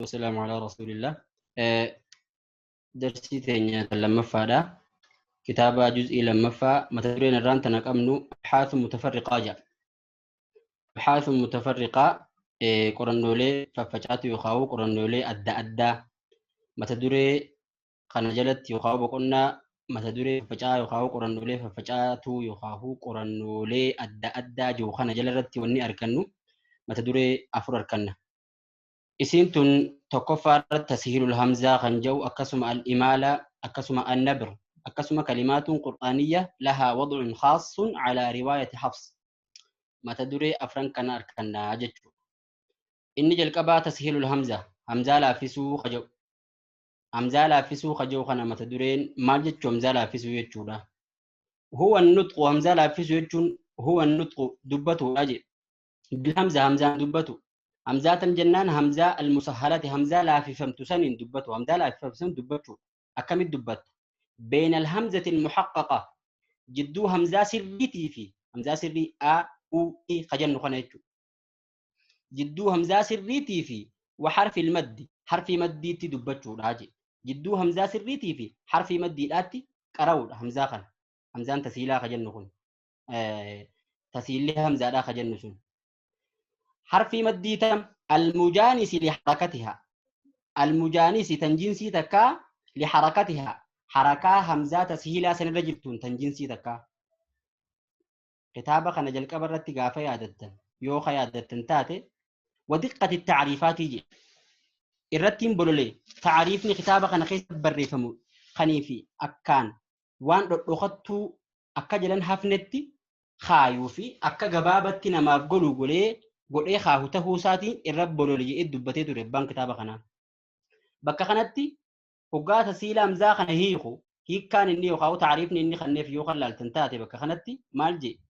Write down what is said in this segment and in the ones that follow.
Wasalaamu alaa rasuulillah. Darsii teenya lammaffaadha. Kitaaba juz'ii lammaffaa mata dureen irraan tana qabnu abxaasu mutafarriqaa jedha. Abxaasu mutafarriqaa qorannoolee faffacaatu yookaan qorannoolee adda addaa mata duree kana jalatti yookaan boqonnaa mata duree faffacaa yookaan qorannoolee faffacaatu yookaan qorannoolee adda addaa jiru kana jalarratti wanni argannu mata duree afur arganna. Isiin tun tokkoffaa irratti tashiilul hamzaa kan jedhu, akkasuma al-imaala, akkasuma an-nabr, akkasuma kalimaatuun qur'aaniyya lahaa wad'un khaassun calaa riwaayati Hafs. Mata duree afran kana argannaa jechuudha. Inni jalqabaa tashiilul hamzaa, hamzaa laaffisuu ka jedhu. Hamzaa laaffisuu ka jedhu kana mata dureen maal jechuu hamzaa laaffisuu jechuudha? Huwa nutqu, hamzaa laaffisuu jechuun huwa nutqu dubbatuudha jedhe. Bil hamza, hamzaan dubbatu. Hamzaa tam jennaan? Hamzaa almusahhalati, hamzaa laaffifamtu saniin dubbatu, hamzaa laaffifamtu san dubbachuu. Akkamitti dubbatta? Beena alhamzati almuhaqqaqa, jidduu hamzaa sirriitii fi hamzaa sirrii a, u, i ka jennu kana jechuudha. Jidduu hamzaa sirriitii fi wa harfi maddi, harfii maddiitti dubbachuudha jedhe. Jidduu hamzaa sirriitii fi harfii maddiidhaatti qara'uudha hamzaa kana. Hamzaan tasiilaa ka jennu kun, tasiilli hamzaadhaa ka jennu sun. Harfii maddii tam? Almujaanisi liharakatiha, almujaanisi tan jinsii takkaa, liharakatiha, harakaa hamzaa tashiilaa sanirra jirtuun tan jinsii takkaa. Kitaaba kana jalqaba irratti gaafa yaadattan, yoo ka yaadattan taate, wadiqqati tacriifaatii jedhe irrattiin bolole. Tacriifni kitaaba kana keessa barreeffamu kanii fi akkaan waan dhodhokattuu akka jalan hafnetti kaayuu fi akka gabaabatti namaaf godhu godhee godhee kaahu tahuu isaatiin irra bolole jedhee dubbatee ture abbaan kitaaba kanaa. Bakka kanatti hoggaa tasiila hamzaa kana hiiku, hiikkaan inni yookaan taariifni inni kanneef yoo kan laaltan taate, bakka kanatti maal jedhe?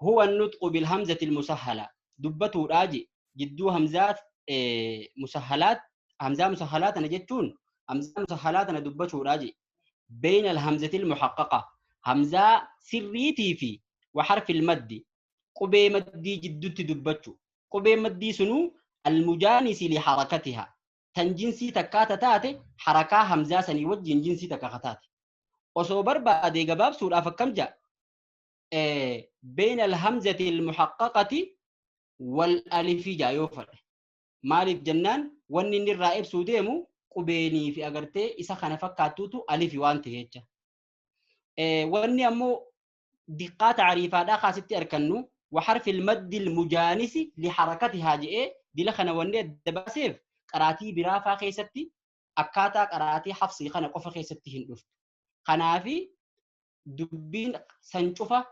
Huwa nutqu bilhamzati almusahhala, dubbatuudhaa jedhe, jidduu hamzaa musahhalaat, hamzaa musahhalaa tana jechuun hamzaa musahhalaa tana dubbachuudhaa jedhe. Bayna alhamzati almuhaqqaqa, hamzaa sirriitii fi wa harfi almaddi, qubee maddii jidduutti dubbachuu. Qubee maddii sunuu almujaanisi li harakatiha, tan jinsii takkaa taate, harakaa hamzaa sanii wajjin jinsii takka taate. Osoo barbaade gabaabsuudhaaf akkam jedha? Bayna alhamzati almuhaqqaqati wal alifi jaa yoo fedhe. Maaliif jennaan, wanni inni irraa ibsuu deemu qubeenii fi agartee isa kana fakkaattuutu alifi waan ta'e jecha. Wanni ammoo diqqaa taariifaadhaa kaasitti argannu wa harfi almaddi almujaanisi li harakatihaa jedhee dila kana wanni adda baaseef, qaraatii biraa faa keessatti akkaataa qaraatii Hafsii kana qofa keessatti hin dhuftu. Kanaafi dubbiin san cufa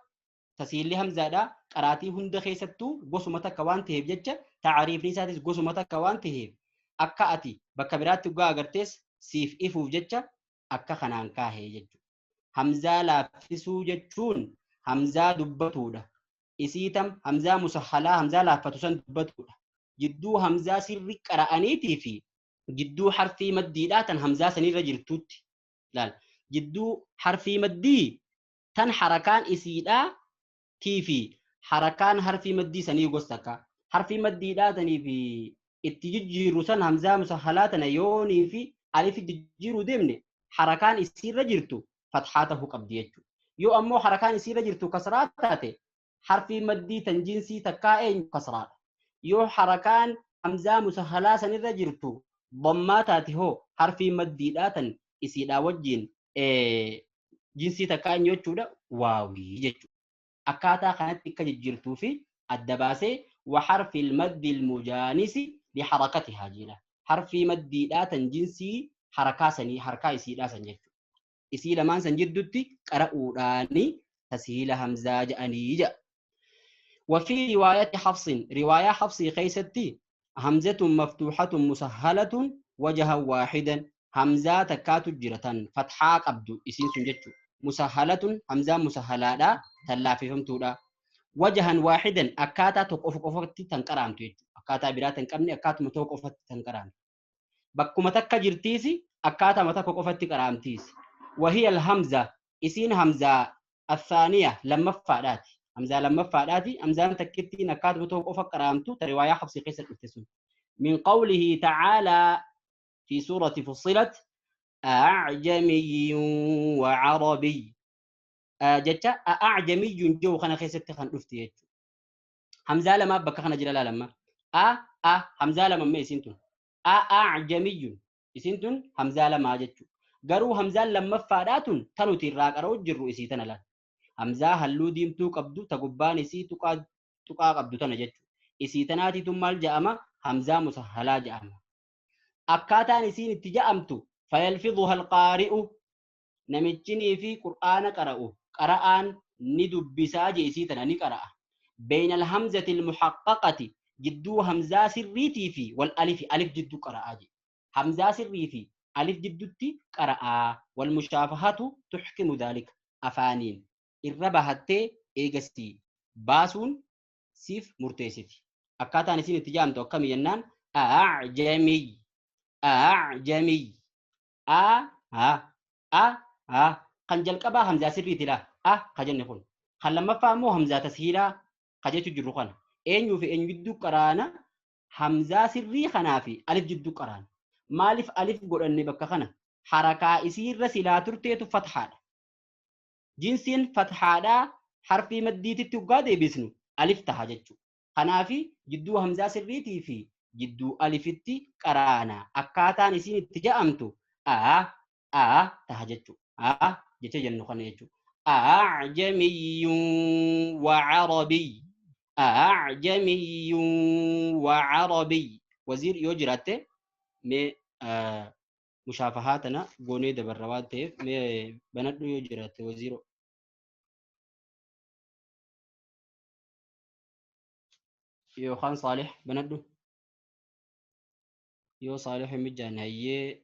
tasiilli hamzaadhaa qaraatii hunda keessattuu gosuma takka waan ta'eef jecha, taariifni isaatis gosuma takka waan ta'eef, akka ati bakka biraatti dhugaa agartees siif ifuuf jecha akka kanaan kaahee jechuudha. Hamzaa laaffisuu jechuun hamzaa dubbatuudha. Isii tam? Hamzaa musahhalaa, hamzaa laaffatu san dubbatuudha. Jidduu hamzaa sirri qara'aniitii fi jidduu harfii maddiidhaa tan hamzaa sanirra jirtuutti. Laal. Jidduu harfii maddii tan harakaan isiidhaa tii fi harakaan harfii maddii sanii gosa takka. Harfii maddiidhaa tanii fi itti jijjiirru san hamzaa musahhalaa tana yoonii fi alifi jijjiiruu deemne, harakaan isiirra jirtu fathaa tahuu qabdi jechuudha. Yoo ammoo harakaan isiirra jirtu kasraa taate, harfii maddii tan jinsii takkaa eenyu? Kasraadha. Yoo harakaan hamzaa musahhalaa sanirra jirtu dammaa taate hoo, harfii maddiidhaa tan isiidhaa wajjin jinsii takkaa eenyu jechuudha? Waawii jechuudha. Akkaataa kanatti akka jijjiirtuu fi adda baasee wa harfi almaddi almujaanisi liharakatihaa jedha. Harfii maddiidhaa tan jinsii harakaa sanii, harkaa isiidhaa san jechuudha. Isii lamaan san jidduutti qara'uudhaani tashiila hamzaa jedhanii jedha. وفي رواية حفص، رواية حفصي خيستي، همزة مفتوحة مسهلة وجها واحدا، همزة تكات جرة فتحة قبدو إسين سنجتشو، مسهلة، همزة مسهلة تلافي فهمتودا، وجها واحدا، أكاتا توقف قفت تنقرامتو، أكاتا برا تنقرني، أكاتا متوقفت تنقرامتو، bakkuma takka jirtiisi, akkaatama takka qofatti qaraamtiisi. وهي الهمزة، isiin hamzaa، الثانية، lammaffaadhaati. Hamzaa lammaffaadhaati. Hamzaan takkittiin akkaatuma tokko qofa qaraamtu ta riwaayaa Hafsii keessa dhufte sun. من قوله تعالى في سورة فصلت أعجمي وعربي. جتا أعجمي جو خنا خيست خن دفتي همزة لما بك خنا جلالا لما أ أ همزة لما ما يسنتون أ أعجمي يسنتون همزة لما جتو garuu hamzaan lammaffaadhaatun tanuti irraa qara'u jirru isii tana laal. Hamzaa halluu diimtuu qabdu ta gubbaan isii tuqaa qabdu tana jechuudha. Isii tanaatiitu maal jedhama? Hamzaa musahhalaa jedhama. Akkaataan isiin itti jedhamtu fayalfidhuha alqaari'u namichinii fi qur'aana qara'u qara'aan ni dubbisaa je isii tana ni qara'a. Bayna alhamzati almuhaqqaqati jidduu hamzaa sirriitii fi wal alifi alif jidduu qara'aa je. Hamzaa sirrii fi ألف جدتي قرأ والمشافهة تحكم ذلك أفانين الربا حتى إيجستي باسون سيف مرتيستي أكاتا نسين اتجام توكم ينان أعجمي أعجمي أ ها أ ها قنجل قبا همزة سري تلا أ خجل نقول خلما فهمو همزة تسهيلا خجل تجرخنا أين يوفي أين جدو قرانا همزة سري خنافي ألف جدو قرانا مالف ألف قرني بك خنا حركة يصير رسيلة ترتيت فتحة جنسين فتحة حرف مدي تتوقع بيسنو ألف تهجتشو خنافي جدو همزة سريتي في جدو ألفتي قرانا أكاتان يسين اتجاهمتو أ أ تهجتشو أ جتجنو خنا أعجمي وعربي أعجمي وعربي وزير يجرته مي مشافهاتنا قوني دبر تيف مي بندو يجرات وزيرو يو خان صالح بندو يو صالح مجان هي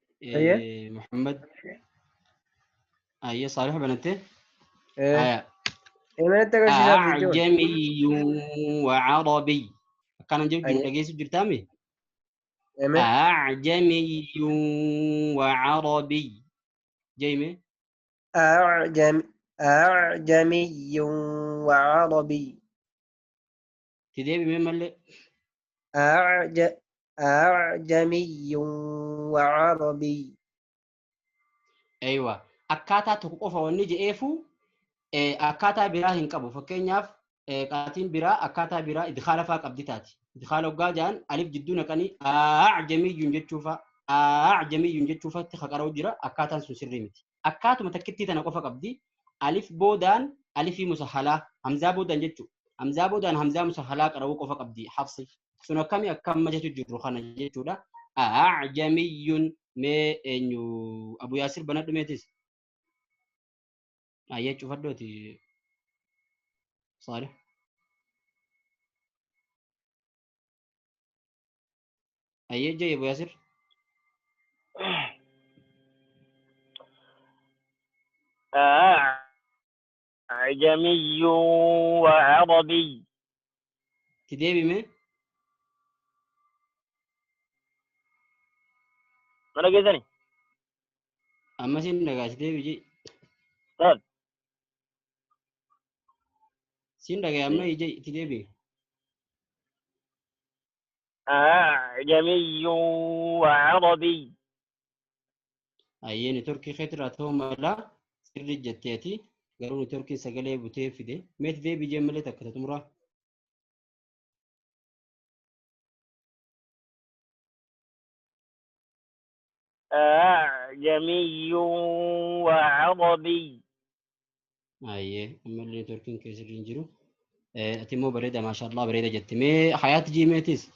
محمد هي صالح بنته ايه أعجمي وعربي كان نجيب جيسو جرتامي أعجمي وعربي جيمي أعجمي وعربي تدي بمين ملي أعجمي وعربي أيوة أكاتا تقوف ونجي إيفو أكاتا برا هنكبو فكينياف قاتين برا أكاتا برا إدخال فاق أبدتاتي إدخال وقاجان ألف جدونا كاني أعجمي ينجتشوفا أعجمي ينجتشوفا تخقروا جرا أكاتان سنسرمتي أكاتو متكتي تنقفا قبدي ألف بودان ألف مسهلة همزة بودان جتشو همزة بودان همزة مسهلة قروا قفا قبدي حفصي سنو كمي أكام مجتو جروخانا جتشو لا أعجمي مي إنيو أبو ياسر بنات ميتس أيه شوف صالح أيه جاي أبو ياسر أعجمي وعربي تدي بمي ما لقيتني أما سين نقاش تدي بيجي طيب سين نقاش أما يجي تدي بي أعجمي وعربي أيين تركي خطرتهم لا سر جتيتي قالوا تركي سجلي بوتي في دي ميت دي بيجي ملي تكتمرة أعجمي وعربي أيه أما تركي كيسرين جرو أتمو بريدة ما شاء الله بريدة جت مي حياة جيميتيس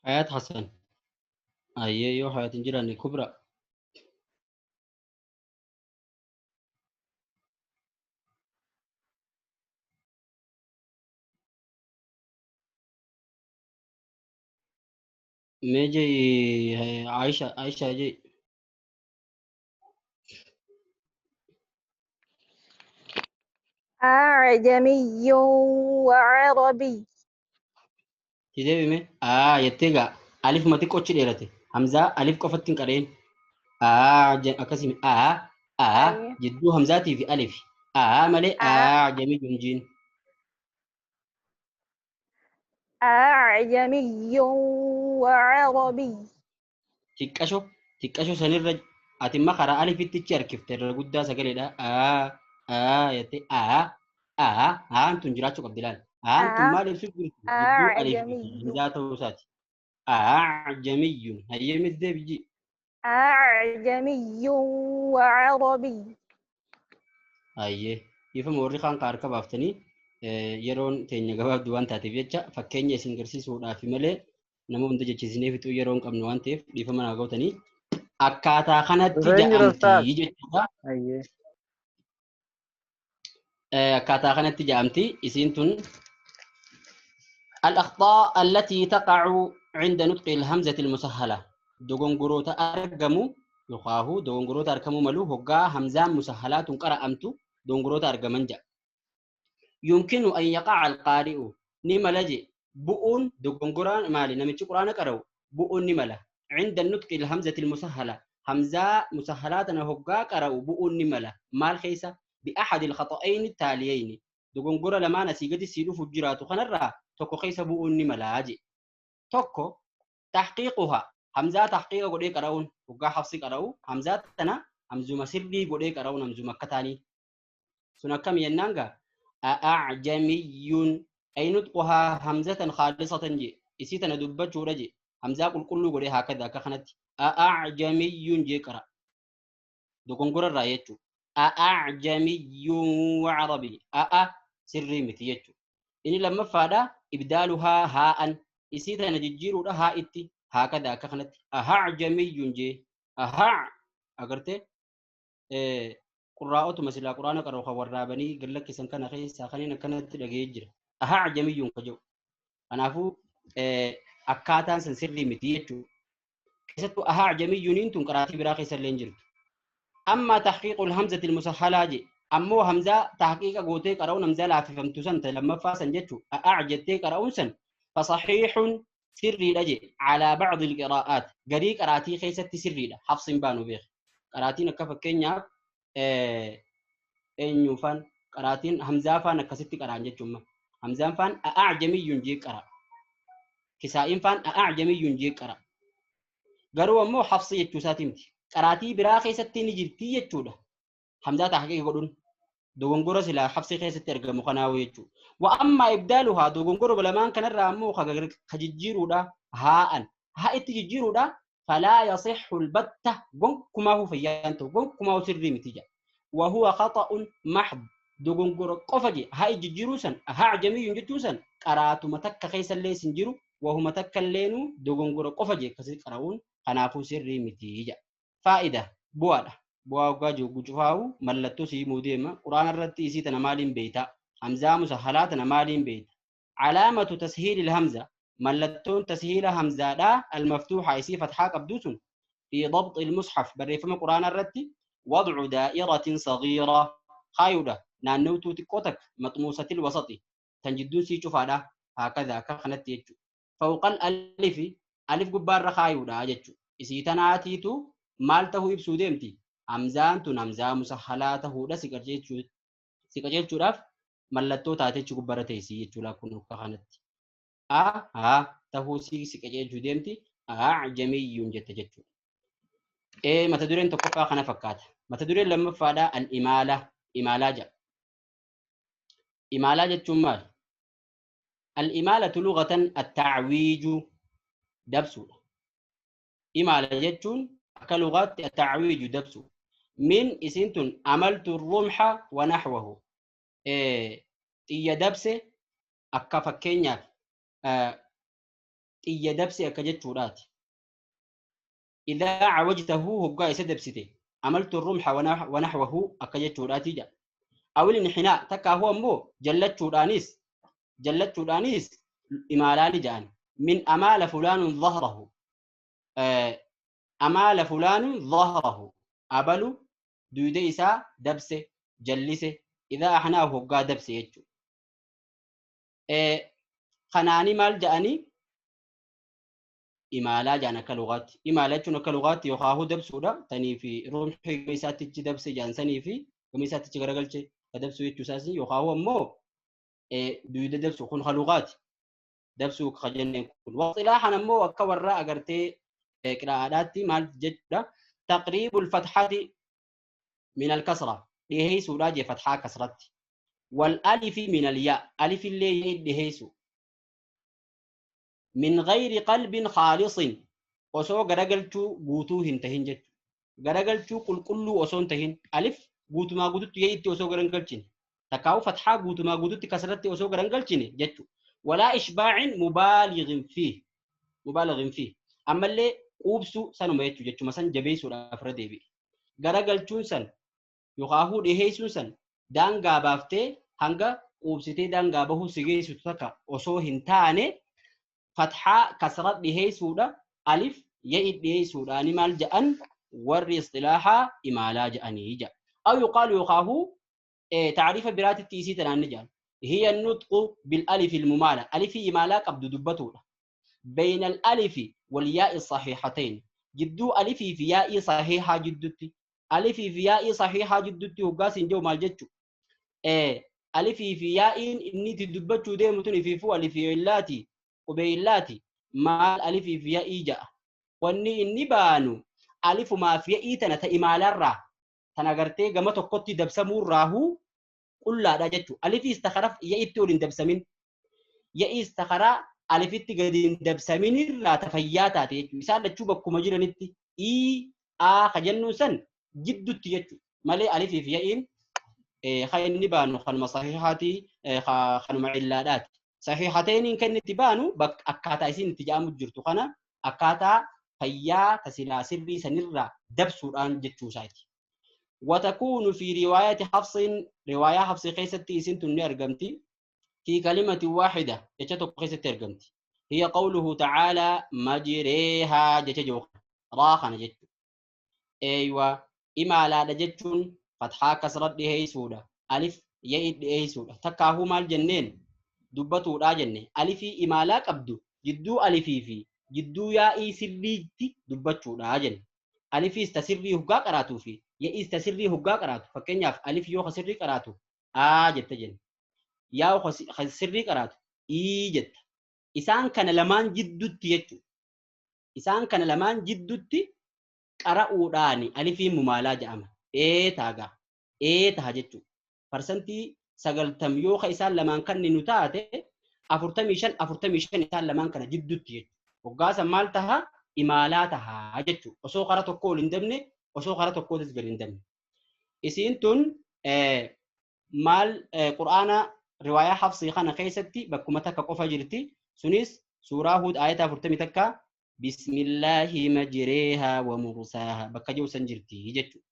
حياة حسن أيه يو حياة جيراني كبرى ميجي عايشة عايشة جي أعجمي وعربي تدي بمي يتيجا ألف ما تكوتش ديرتي Hamzaa alif qofatti hin qareen. Akkasii a a jidduu hamzaatii fi alif. A malee a'jamiyyun jiin. أعجمي وعربي. Xiqqasho xiqqasho sanirra ati imma karaa alifittichi harkifte irra guddaa sagaleedha. A a jettee a a aan tun jiraachuu qabdi laal. Aan tun maal ibsuuf jirti? Jidduu alif hamzaa ta'uu isaati. A'jamiyyun hayyee miti deebiji. أعجمي وعربي. Hayyee ifama warri kaan ka harka baaftanii yeroon teenya gabaabduu waan taateef jecha fakkeenya isin garsiisuudhaaf malee nama hunda jechisiisnee fixuu yeroo hin qabnu waan ta'eef dhiifama naa gootanii akkaataa kanatti ja'amti jechuudha. Akkaataa kanatti ja'amti isiin tun الأخطاء التي تقع عند نطق الهمزة المسهلة دغنغروتا أرجمو يخاهو دغنغروتا أركمو ملو هقا همزة مسهلات قرأمتو دغنغروتا أرجمن جا يمكن أن يقع القارئ نملجي بؤون دغنغران مالي نمشي قرآن قرأو بؤون نملا عند النطق الهمزة المسهلة همزة مسهلات هقا قرأو بؤون نملا مال خيسة بأحد الخطأين التاليين دغنغرا لما نسيجدي سيلو فجراتو خنرا tokko keessa bu'uun ni malaa je. Tokko tahqiiquha hamzaa tahqiiqa godhee qara'uun hoggaa hafsi qara'u hamzaa tana hamzuma sirrii godhee qara'uun hamzuma akka taanii. Sun akkam jennaan gaa a'jamiyyun ay nutquhaa hamzatan khaalisatan je isii tana dubbachuudha je hamzaa qulqulluu godhee haakadha akka kanatti a'jamiyyun jee qara. Dogongora irraa jechuu a'jamiyyun wa arabi a'a sirrii miti jechuu. Inni lammaffaadha ibdaaluhaa haa'an isii tana jijjiiruudha haa itti haakadha akka kanatti aha'jamiyyun jee ahaa agartee qurraa'otuma silaa quraana qara'u kan warraabanii gad lakkisan kana keessaa kanneen akkanatti dhaga'ee jira aha'jamiyyun ka jedhu kanaafuu akkaataan san sirrii miti jechuudha keessattuu aha'jamiyyuniin tun qaraatii biraa keessa illee hin jirtu amma tahqiiqul hamzatil musahhalaa jee ammoo hamzaa tahqiiqa gootee qara'uun hamzaa laaffifamtu san ta lammaffaa san jechuu a'a jettee qara'uun san fasaxiixun sirriidha je calaa bacdi alqiraa'aat garii qaraatii keessatti sirriidha hafsin baanu beek qaraatiin akka fakkeenyaaf eenyuufaan qaraatiin hamzaa faan akkasitti qara'an jechuumma hamzaan faan a'a jamiyyun jee qara kisaa'iin faan a'a jamiyyun jee qara garuu ammoo hafsi jechuu isaati miti qaraatii biraa keessatti ni jirtii jechuudha hamzaa tahqiiqa godhuun dogongora silaa hafsi keessatti argamu kanaawu jechuudha. Wa amma ibdaaluhaa dogongora lamaan kanarraa ammoo ka jijjiiruudha haa'an haa itti jijjiiruudha falaa yasixu albatta gonkumaahu fayyaan ta'u gonkumaahu sirrii miti jedha. Wa huwa khaxa'un maxd dogongora qofa je haa jijjiiruu san haa jamiyyuun jechuu san qaraatuma takka keessallee sin jiru wahuma takka illeenuu dogongora qofa je akkasii qara'uun kanaafuu sirrii miti jedha. Faa'ida bu'aadha. Bu'aa hoggaa jiru gucufaa'u mallattoo sii himuu deema. Quraana irratti isii tana maaliin beeyta? Hamzaa musahhalaa tana maaliin beeyta? Calaamatu tashiilil hamza mallattoon tashiila hamzaadhaa almaftuuxa isii fatxaa qabdu sun fi dabxi ilmushaf barreeffama quraana irratti wadcu daa'iratin sagiiraa kaayuudha naannawtuu xiqqoo takka maxmuusatil wasati tan jidduun sii cufaadha haakadha akka kanatti jechuudha. Fawqal alifi alif gubbaarra kaayuudha jechuudha. Isii tanaatiitu maal tahuu ibsuu deemti? Hamzaan tun hamzaa musahhalaa tahuudha si qajeelchuudhaaf mallattoo taatechi gubbarra teessii jechuudha kun akka kanatti. A haa tahuu si qajeelchuu deemti a jamiyyuun jette jechuudha. Mata dureen tokkoffaa kana fakkaata. Mata dureen lammaffaadha al-imaala imaalaa jedha. Imaalaa jechuun maali? Al-imaalatu lughatan at-ta'wiiju dabsuudha. Imaala jechuun akka lugaatti at-ta'wiiju dabsu. Min isiin tun amaltu rumxa wa naxwahu. Xiyya dabse akka fakkeenyaaf xiyya dabse akka jechuudhaati. Idaa cawajtahu hoggaa isa dabsite amaltu rumxa wa naxwahu akka jechuudhaati jedha. Awil inxinaa takka huwa ammoo jallachuudhaanis imaalaani jedhan. Min amaala fulaanun dhahrahu. Amaala fulaanun dhahrahu. Abalu duyda isaa dabse jallise idaa ahnaahu hoggaa dabse jechuudha. Kanaani maal jedhanii imaalaa jaan akka lugaatti. Imaalaa jechuun akka lugaatti yookaan hoo dabsuudha. Tanii fi rumxii gama isaatti dabse jaansanii fi gama isaatti garagalche dabsuu jechuu isaas yookaan ammoo duyda dabsu kun lugaati. Dabsuu ka jenneen kun. Waqtilaahan ammoo akka warra agartee qiraa'aadhaatti maal jechuudha? Taqriibul fatxati min alkasra dhiheessuudha jee fatxaa kasratti. Wal alifi min alyaa alifillee dhiheessu. من غير قلب خالص osoo garagalchuu guutuu hin tahin jechuudha. Garagalchuu qulqulluu osoo hin tahin alif guutumaa guututti ya'itti osoo garagalchine takkaa'u fatxaa guutumaa guututti kasratti osoo garagalchine jechuudha. Walaa ishbaacin mubaalighin fiih ammallee quubsuu sanuma jechuudha jechuma san jabeessuudhaaf irra deebi'e. Garagalchuun san yookaan dhiheessuun san daangaa baaftee hanga quubsitee daangaa bahuu si geessitu takka osoo hin taane fatxaa kasra dhiheessuudha alif ya'i dhiheessuudhaani maal ja'an warri istilaahaa imaalaa ja'anii ja'a. Aw yuqaalu yookaahu taarifa biraatitti isii tanaan ni ja'an. Hiya nutqu bil alifi ilmumaala alifii imaalaa qabdu dubbatuudha. Bayna al alifi wal yaa'i sahiihatayn jidduu alifii fi yaa'ii sahiihaa jiddutti alifii fi yaa'ii sahiihaa jiddutti hoggaas hin jiru maal jechu alifii fi yaa'iin inni itti dubbachuu deemu tun ifiifuu alifii illaati qubeellaati maal alifii fi yaa'ii ja'a. Wanni inni baanu alifumaa fi yaa'ii tana ta imaalarraa tan agartee gama tokkotti dabsamuurraahuu qullaadha jechuudha. Alifiis ta karaa ya'itti ol hin dabsamin ya'iis ta karaa alifitti gadi hin dabsaminirraa ta fayyaa taate jechuudha. Isaan lachuu bakkuma jiranitti ii aa ka jennuun san jiddutti jechuudha. Malee alifii fi ya'iin ka inni baanu kanuma sahihaati kanuma illaadhaati. Sahihateeniin kan itti baanu bakka akkaataa isiin itti ja'amu jirtu kana akkaataa fayyaa tasilaa sirrii sanirraa dabsuudhaan jechuu isaati. وتكون في رواية حفص رواية حفص قيستي سنت أرقمتي في كلمة واحدة يجتك قيستي أرقمتي هي قوله تعالى مجريها جتجوخ راخنا جت أيوة إما لا جتون فتحة كسرت لهي سودة ألف يئد لهي سودة تكاهو مال جنين dubbatuudha jenne alifii imaalaa qabdu jidduu alifii fi jidduu yaa'ii sirriitti dubbachuudha jenne alifiis ta sirrii hoggaa qaraatuu fi ya'iis ta sirrii hoggaa qaraatu fakkeenyaaf alif yoo sirrii qaraatu aa jette jenne yaa sirrii qaraatu ii jetta isaan kana lamaan jidduutti jechuudha isaan kana lamaan jidduutti qara'uudhaani alifiin mumaalaa jedhama ee taagaa ee taha jechuudha parsantii 90 yoo ka isaan lamaan kan nu taate 45 45 isaan lamaan kana jidduutti jechuudha. Hoggaasa maal taha imaalaa taha jechuudha. Osoo karaa tokko ol hin dabne osoo karaa tokkootis gad hin dabne. Isiin tun maal qur'aana riwaayaa Hafsii kana keessatti bakkuma takka qofa jirti. Sunis suuraa Huud ayata 41 bismillaahi majreehaa wa mursaahaa bakka jiru san jirti jechuudha.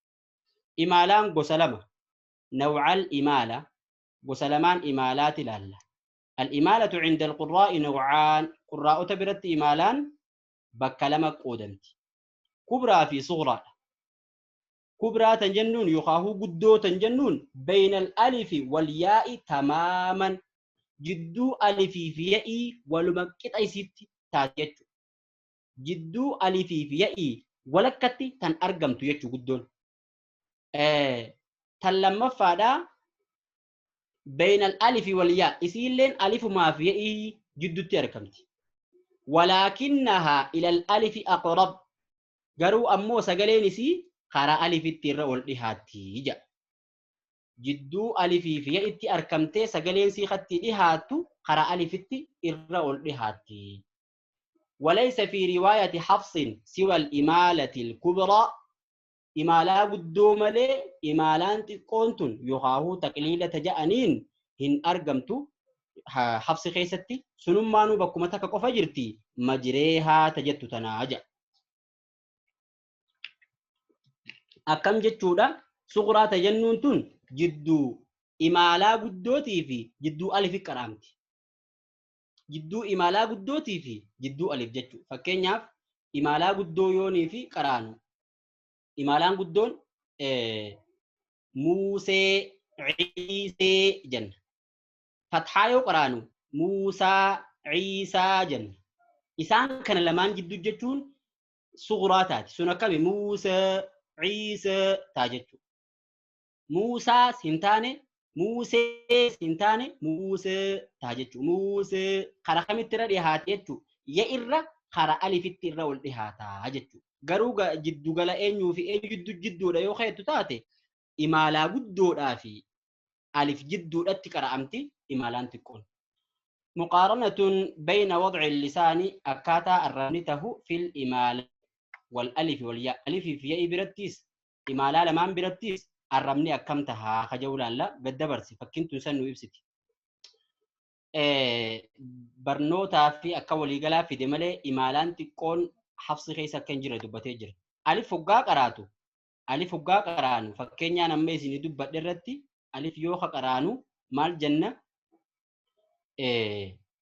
Imaalaan gosa lama nawcal imaala gosa lamaan imaalaati ilaalla. Al-imaalatu cinda al-qurraa'i nawcaan qurraa'ota biratti imaalaan bakka lama qoodamti. Kubraa fi sughraadha. Kubraa tan jennuun yookaan guddoo tan jennuun bayna al-alifi wal yaa'i tamaaman jidduu alifii fi yaa'ii waluma qixa isitti taate jechuudha. Jidduu alifii fi yaa'ii walakkatti tan argamtu jechuudha guddoon. Tan lammaffaadhaa بين الألف والياء إسيلين ألف ما في إيه جد تركمت ولكنها إلى الألف أقرب قروا أمو سجلين سي قرأ ألف التر والإهاتي جدو ألف في إيه أركمت سجلين سي خت إهاتو قرأ ألف التر والإهاتي وليس في رواية حفص سوى الإمالة الكبرى imaalaa guddoo malee imaalaan xiqqoon tun yookaan taqliila taja'aniin hin argamtu Hafsi keessatti sunummaanuu bakkuma takka qofa jirti majreehaa tajettu tanaa jedha. Akkam jechuudha suqraa tajennuun tun jidduu imaalaa guddootii fi jidduu alifi qaraamti. Jidduu imaalaa guddootii fi jidduu alif jechuudha. Fakkeenyaaf imaalaa guddoo yoonii fi qaraanu. Imaalaan guddoon Muusee, Ciisee jenna. Fatxaa yoo qaraanu Muusaa, Ciisaa jenna. Isaan kana lamaan jidduu jechuun suguraa taati. Sun akkami Muusaa, Ciisaa taa jechuudha. Muusaas hin taane, Muusees hin taane, Muusee taa jechuudha. Muusee karaa kamitti irra dhiyaate jechuudha. Ya irra karaa alifitti irra ol dhihaataa jechuudha. Garuu jiddugala eenyuu fi eenyu jidduu jidduudha yoo ka'ettu taate imaalaa guddoodhaa fi alif jidduudhatti qara'amti imaalaan xiqqoon. Muqaaranatun bayna wadci lisaani akkaataa arrabni tahu fil imaala wal alifi wal yaa. Alifii fi ya'i birattis imaalaa lamaan birattis arrabni akkam tahaa kaja'u laalla gad dabarsi fakkiin tun san nu ibsiti. Barnootaa fi akka waliigalaa fide malee imaalaan xiqqoon hafsi keessa akka hin jirre dubbatee jira. Alif hoggaa qaraatu, alif hoggaa qaraanu fakkeenyaan amma isin dubbadhe irratti alif yoo ka qaraanu maal jenna?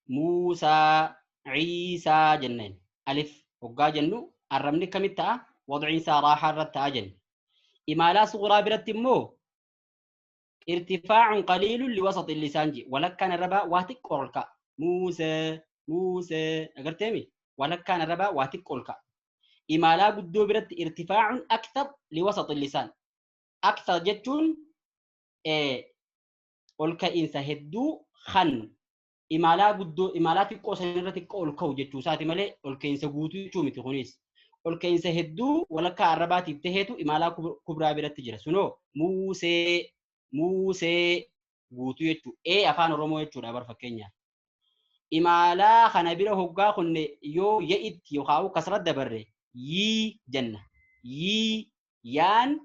Muusaa, Ciisaa jenneen. Alif hoggaa jennu arrabni akkamitti ta'a? Wadciin isaa raaxaa irratti ta'a jenna. Imaalaa suguraa biratti immoo irtifaacun qaliilun liwasati lisaan je walakkaan arrabaa waa xiqqoo ol ka'a. Muusee, Muusee agarteemi? Walakkaan arrabaa waa xiqqoo ol ka'a. Imaalaa guddoo biratti irtifaacun akthar liwasati lisaan. Akthar jechuun ol ka'iinsa hedduu kan imaalaa guddoo imaalaa xiqqoo sanirra xiqqoo ol ka'u jechuu isaati malee ol ka'iinsa guutuu jechuu miti kunis. Ol ka'iinsa hedduu walakkaa arrabaatiif taheetu imaalaa kubraa biratti jira. Sunoo Muusee, Muusee guutuu jechuu. Ee afaan Oromoo jechuudha bar fakkeenyaaf. Imaalaa kana bira hoggaa kunne yoo ya'itti yookaan kasra dabarre yii jenna. Yii yaan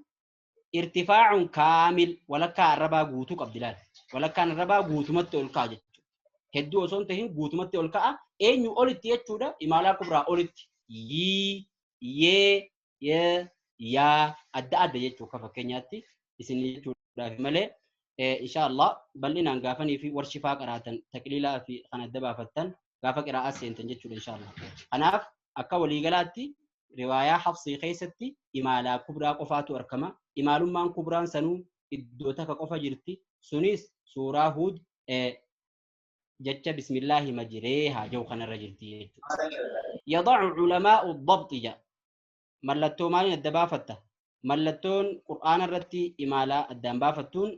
irtifaacun kaamil walakkaa arrabaa guutuu qabdi laal. Walakkaan arrabaa guutumatti ol ka'a jechuudha. Hedduu osoo hin tahin guutumatti ol ka'a. Eenyu olitti jechuudha imaalaa kubraa olitti. Yii, yee, yee, yaa adda adda jechuu akka fakkeenyaatti isin jechuudhaaf malee insha Allah bal'inaan gaafanii fi warshifaa qaraatan taqliilaa fi kan adda baafattan gaafa qiraa'aa seentan jechuudha insha Allah. Kanaaf akka waliigalaatti riwaayaa hafsii keessatti imaalaa kubraa qofaatu argama. Imaalummaan kubraan sanuu iddoo takka qofa jirti. Sunis suuraa Huud jecha bismillaahi majreehaa jedhu kanarra jirti jechuudha. Yadacu culamaa'u dabxi jedha. Mallattoo maaliin adda baafatta? Mallattoon Qur'aana irratti imaalaa addaan baafattuun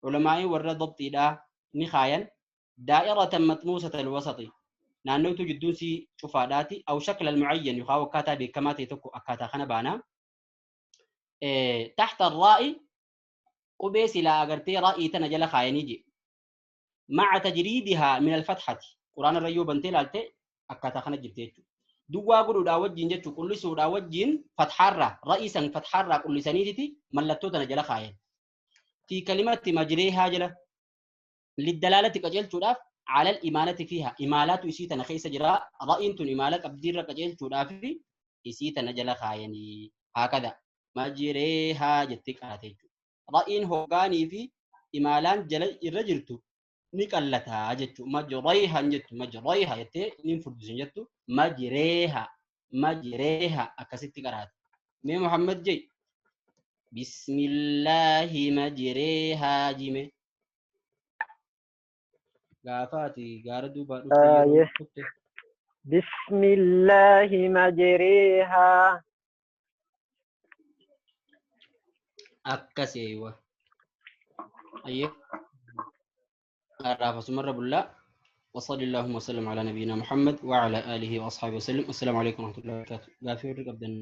culamaa'iin warra dabxiidhaa ni kaayan. Daa'iratan maxmuusata alwasati. Naannootu jidduun sii cufaadhaati. Aw shakla almucayyan yookaan akkaataa beekamaa ta'e tokko akkaataa kana baana. Taxta raa'i qubee silaa agartee raa'ii tana jala kaayanii je. Maca tajriidihaa min alfatxati. Qur'aana irra yoo bantee ilaalte akkaataa kana jirti jechuudha. Duwwaa godhuudhaa wajjin jechuun qullisuudhaa wajjin fatxaarraa ra'ii san fatxaarraa qullisaniititi mallattoo tana jala kaayan. Fi kalimatti majreehaa jala liddalaalatti qajeelchuudhaaf alal imaalati fiiha imaalaatu isii tana keessa jira ra'iin tun imaala qabdiirra qajeelchuudhaaf isii tana jala kaayanii haakada majreehaa jettee qaate jechuudha. Ra'iin hoggaanii fi imaalaan jala irra jirtu ni qallataa jechuudha. Majreeha jettu majreeha jettee ni furdisin jettu majreeha majreeha akkasitti qaraata. Mee Muhammad jee bismillaahi majreehaa jime. Gaafa ati gaara duubaa dhufte yeroo Yes. kutte. Bismillaahi majreehaa. Akkas eeywa. Ayyee. Har'aaf asumarra bullaa. وصلى اللهم وسلم على نبينا محمد وعلى آله وأصحابه وسلم. والسلام عليكم ورحمة الله وبركاته. غافي ورقة بدن.